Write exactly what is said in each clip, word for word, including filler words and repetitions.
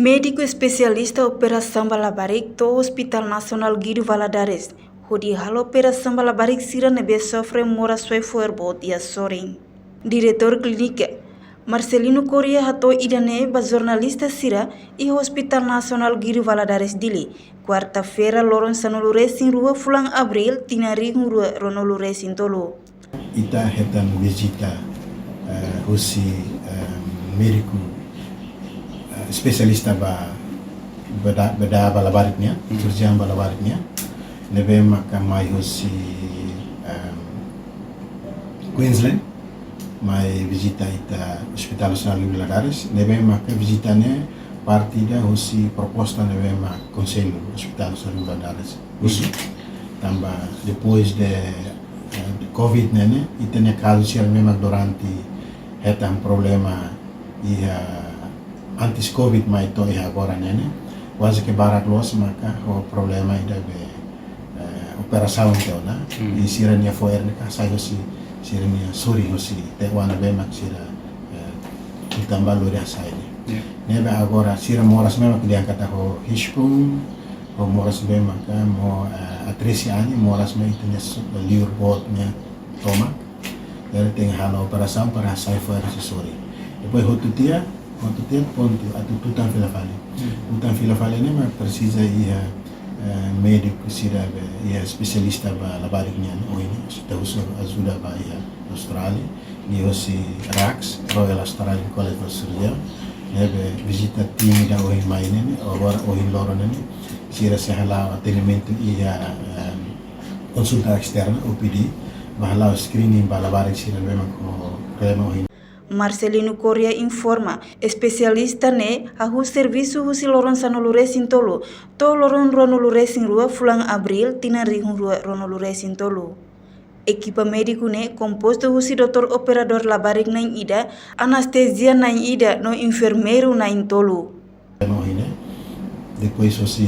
Médiku espesialista operasaun ba labarik to'o Hospital Nasionál Guido Valadares, hodi halo operasaun ba labarik sira ne'ebé sofre moras soe fo'er boot iha sorin. Diretór Klínika, Marcelino Corrêa hato'o ida-ne'e ba jornalista sira iha Hospital Nasionál Guido Valadares Dili, kuarta-feira loron sanulu-resin-rua fulan Abríl tinan rihun rua ruanulu-resin-tolu. Ita hetan vizita, eh, husi, eh, médiku, eh, espesialista ba, ba da-, ba da'an ba labarik nian, Hmm. sirurjiaun ba labarik nian. Ne'ebé maka mai husi, eh, Queensland, mai vizita ita Hospital Nasionál Guido Valadares. Ne'ebé maka vizita ne'e parte ida husi proposta ne'ebé mak Konsellu Hospital Nasionál Guido Valadares husu. Tanba depois de, eh, de covid ne'e ne'e, ita-nia kazu sira ne'ebé mak durante hetan problema iha antes covid mai to'o iha agora ne'e ne'e, kuaze ke barak loos maka ho problema ida be, eh, operasaun tiha ona. Hmm. I sira-nia fo'er ne'e ka sai husi, sira-nia sorin husi tiha ona be mak sira, eh, tanba lori hasai ne'e. Ya. Ne'ebé agora sira moras ne'ebé mak diangkat ho hispun, ho moras ne'ebé maka mo, eh, atresia anin, moras ne'ebé ita-nia su-, liur boot nia tomak. Jadi tenke halo operasaun para sai fo'er husi sorin. Depois hotu tiha, hotu tiha pontu, atu tutan fila fali. Hmm. Tutan fila fali ne'e mak presiza iha, eh, médiku sira be, iha espesialista ba labarik nian ohin, ita husu ajuda ba iha Austrália. Nia husi RACS, Royal Australian College of Surgeons. Ne'ebé vizita tim ida ohin mai ne'e ne'e, agora ohin loron ne'e ne'e, sira sei hala'o atendimentu iha, eh, konsulta esterna, O P D, ba hala'o screening ba labarik sira ne'ebé mak ho problema ohin. Marcelino Corrêa informa, espesialista ne'e hahú servisu husi loron sanulu-resin-tolu to'o loron ruanulu-resin-rua fulan Abríl tinan rihun rua ruanulu-resin-tolu. Ekipa médiku ne'e kompostu husi doutór operadór labarik na'in ida, anestezia na'in ida no enfermeiru na'in tolu. Problema ohin ne'e. Depois husi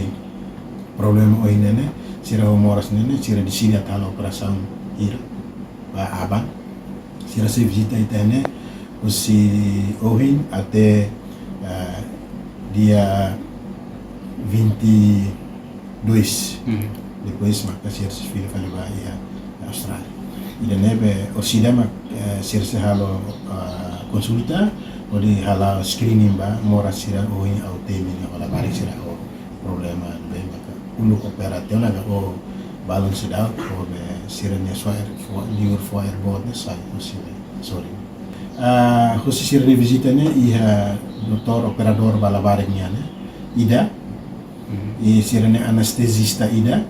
problema ohin ne'e ne'e, sira ho moras ne'e ne'e, sira deside atu halo operasaun hira ba aban. Sira sei vizita ita ne'e husi ohin até, eh, dia vinte e dois. Mhm. Depois maka sira sei fila fali ba iha Austrália. Ida ne'ebé orsida mak, eh, sira sei halo, ah, konsulta, hodi hala'o screening ba moras sira ohin au temi ne'e, ho labarik sira ho problema ne'ebé maka uluk opera tiha ona ka ho balun seidauk, ho be sira-nia fo'er, fo-, liur fo'er boot ne'e sai husi ne'e. Sorry. Ah, husi sira-nia vizita ne'e iha doutór operadór ba labarik nian ne'e ida. Mhm. I sira-nia anestezista ida,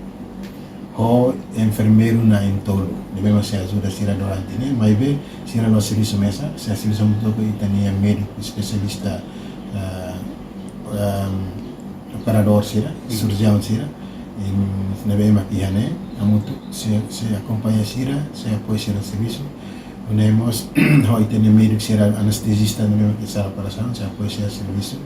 ho enfermeiru na'in tolu. Ne'ebé mak sei ajuda sira durante ne'e, maibé sira la'ós servisu mesak, sei servisu hamutuk ho ita-nia médiku espesialista, eh, em, operadór sira, Mhm. sirurjiaun sira. Em, ne'ebé mak iha ne'e, hamutuk sei, sei akompaña sira, sei apoiu sira servisu. Nune'e mós, ho ita-nia médiku sira anestezista ne'ebé mak iha sala operasaun, sei apoiu sira servisu.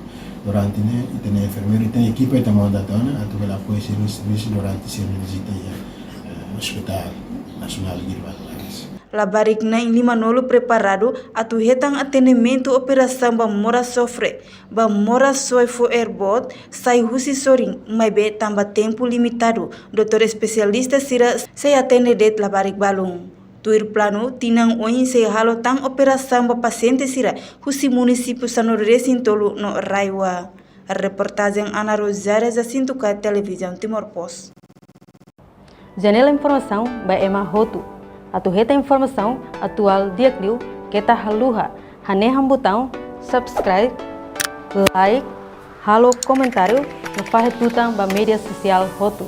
Durante ne'e, ita-nia enfermeiru, ita-nia ekipa ita manda tiha ona, atu bele apoiu sira servisu durante sira-nia vizita iha, eh, Hospital Nasionál Guido Valadares. Labarik na'in limanulu preparadu atu hetan atendimentu operasaun ba moras sofre, ba moras soe fo'er boot, sai husi sorin, maibé tanba tempu limitadu, doutór espesialista sira sei atende de'it labarik balun. Tuir planu, tinan oin sei halo tan operasaun ba pasiente sira husi munisípiu sanulu-resin-tolu no RAEOA. Reportajen Ana Rosária, Jacinto K, Televizaun Timor Post. Janela informasaun ba ema hotu. Atu hetan informasaun atuál di'ak liu, keta haluha hanehan butaun subscribe, like, halo komentáriu, no fahe tutan ba média sosiál hotu.